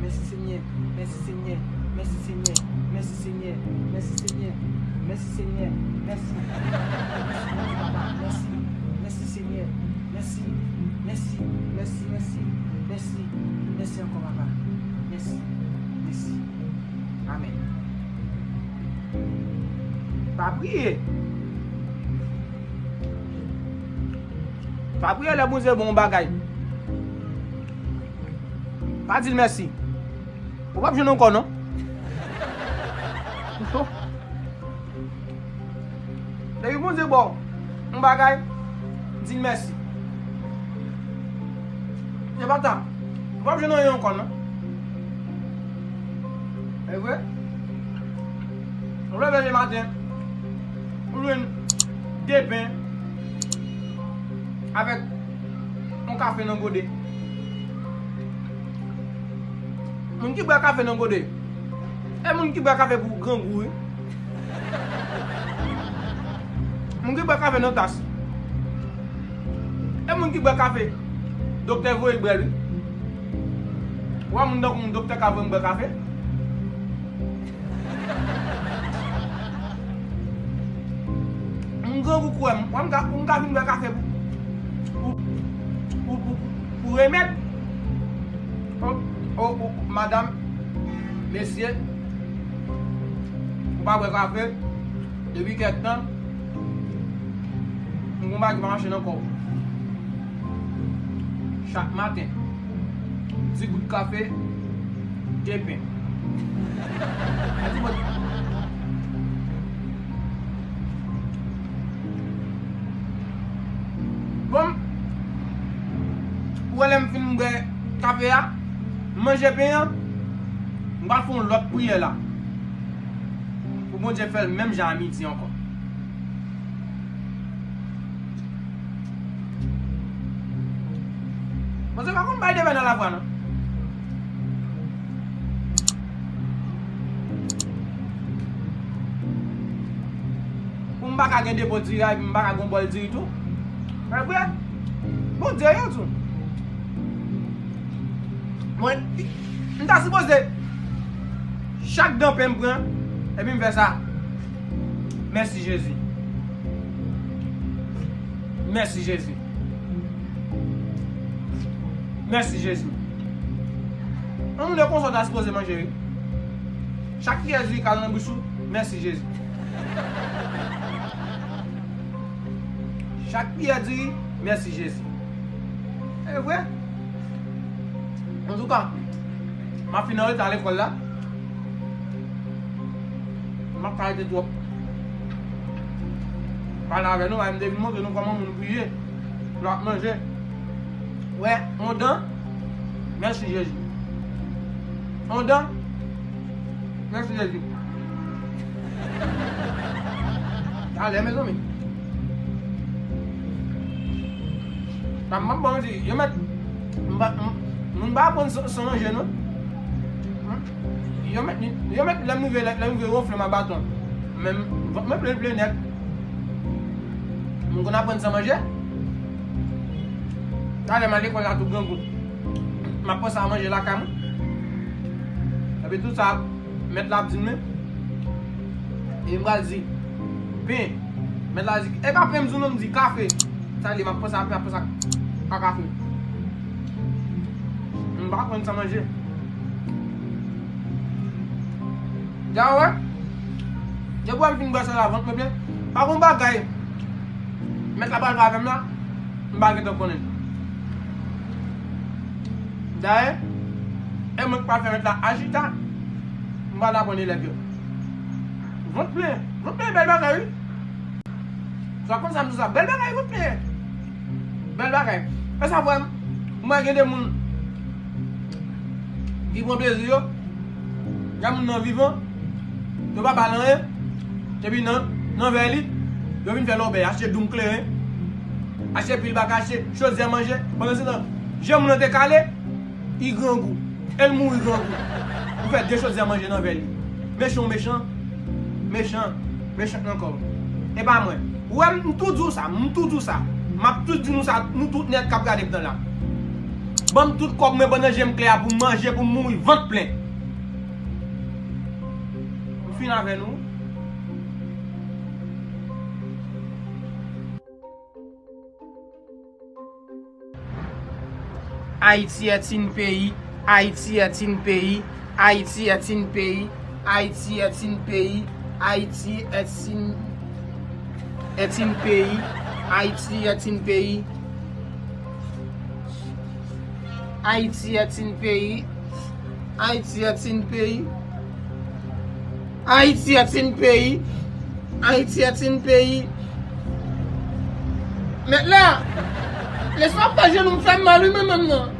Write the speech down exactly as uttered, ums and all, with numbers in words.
Mèsi Senyè, mèsi Senyè, mèsi Senyè, mèsi Senyè, mèsi Senyè, mèsi Senyè, mèsi. Mèsi Bondye papa, mèsi, mèsi Senyè, mèsi, mèsi, mèsi, mèsi, mèsi, mèsi ankò papa, mèsi, mèsi. Amèn. Pa priye. Pa priye lè Bondye ba w yon bagay. Pa di l mèsi. Ou p ap jwenn ankò non. Depi Bondye ba w yon bagay, di l mèsi. Se pa ta. Ou p ap jwenn anyen ankò non. E vre? Ou leve le maten, ou jwenn de pen avèk yon kafe nan gode. Moun ki bwè kafe nan gode, e moun ki bwè kafe pou grangou, wi. Moun ki bwè kafe nan tas, e moun ki bwè kafe, doktè voye l bwè l, wi. Ou wè moun tankou m, doktè ka voye m bwè kafe? M grangou kwè m, wè m ka, m ka vin bwè kafe pou, pou, pou, pou, pou remèd. O, o, o, madanm, mesye, ou pa bwè kafe depi kèk tan. M gon bagay ki pa mache nan kò w. Chak maten, ti gout kafe, de pen. Mèsi Bondye. Bon, ou wè lè m fin bwè kafe a, m manje pen an, m pral fè yon lòt priyè la. Pou Bondye fè l menm jan a midi ankò. Bondye pa konn bay devè nan lavwa non. Pou m pa ka gen depo diri a, epi m pa ka gen yon bòl diri tou. Mwen vre, Bondye yo tou. Mwen, m ta sipoze chak dan pen m pran, epi m fè sa. Mèsi Jezi. Mèsi Jezi. Mèsi Jezi. Yon moun yo konsa w ta sipoze manje wi. Chak kiyè diri k al nan bouch ou, mèsi Jezi. Chak kiyè diri, mèsi Jezi. E vre. Antouka, m ap fin anreta lekòl la. M ap ka rete twòp. Pale avè nou, m te vin montre nou kòman moun priye lè w ap manje. Wè, yon dan. Mèsi Jezi. Yon dan. Mèsi Jezi. Talè, mezanmi. Sa m ap bon di, yo mèt, m pa, m, moun pa aprann san, san manje, non. Yo mèt, yo mèt, lè m rive, lè, lè m rive wonfle m ak baton. Men, vant mwen plen, plen nèt. M konn aprann san manje. Talè m al lekòl la tou grangou. M ap panse a manje lakay mwen. Epi tout sa, mèt la ap di m, men. E m pral di, pen. Mèt la di, e pa pen m di w non, m di kafe. Sa li, m ap panse a pen, m ap panse a, a kafe. M pa konn sa manje. Dja wè? Depi wè m fin bwè sa la, vant mwen plen. Pa gon bagay. Mèt la pral fè avè m la, m pa gentan konnen. Dayè, e mwen k pral fè mèt la achita, m pral aprann elèv yo. Vant plen, vant plen bèl bagay wi. Sa konn sa m di sa, bèl bagay vant plen. Bèl bagay. E sa vre, m wè gen de moun ki pran plezi yo. Gen moun nan vivan, yo pa ba l anyen. Epi nan, nan vè li, yo vin fè lòbèy, achte doum kleren, achte pil bagay, achte chodyè manje. Pandan se tan, je moun nan te kale, li grangou. E l mouri grangou. Ou fè de chodyè manje nan vè li. Mechan w mechan, mechan, mechan ankò. E pa mwen. Ou wè m tou di w sa, m tou di w sa. M ap tou di nou sa, nou tout nèt k ap gade m nan la. Ban m tout kòb mwen pandan je m klè a pou m manje, pou m mouri vant plen. M fin avè nou. Haïti est un pays, Haïti est un pays, Haïti est un pays, Haïti est un pays, Haïti est un, est un pays, Haïti est un pays. Haïti est un pays. Haïti est un pays. Haïti est un pays. Haïti est un pays. Mèt la, lè sa fè jenou m fè m mal wi mwen menm nan.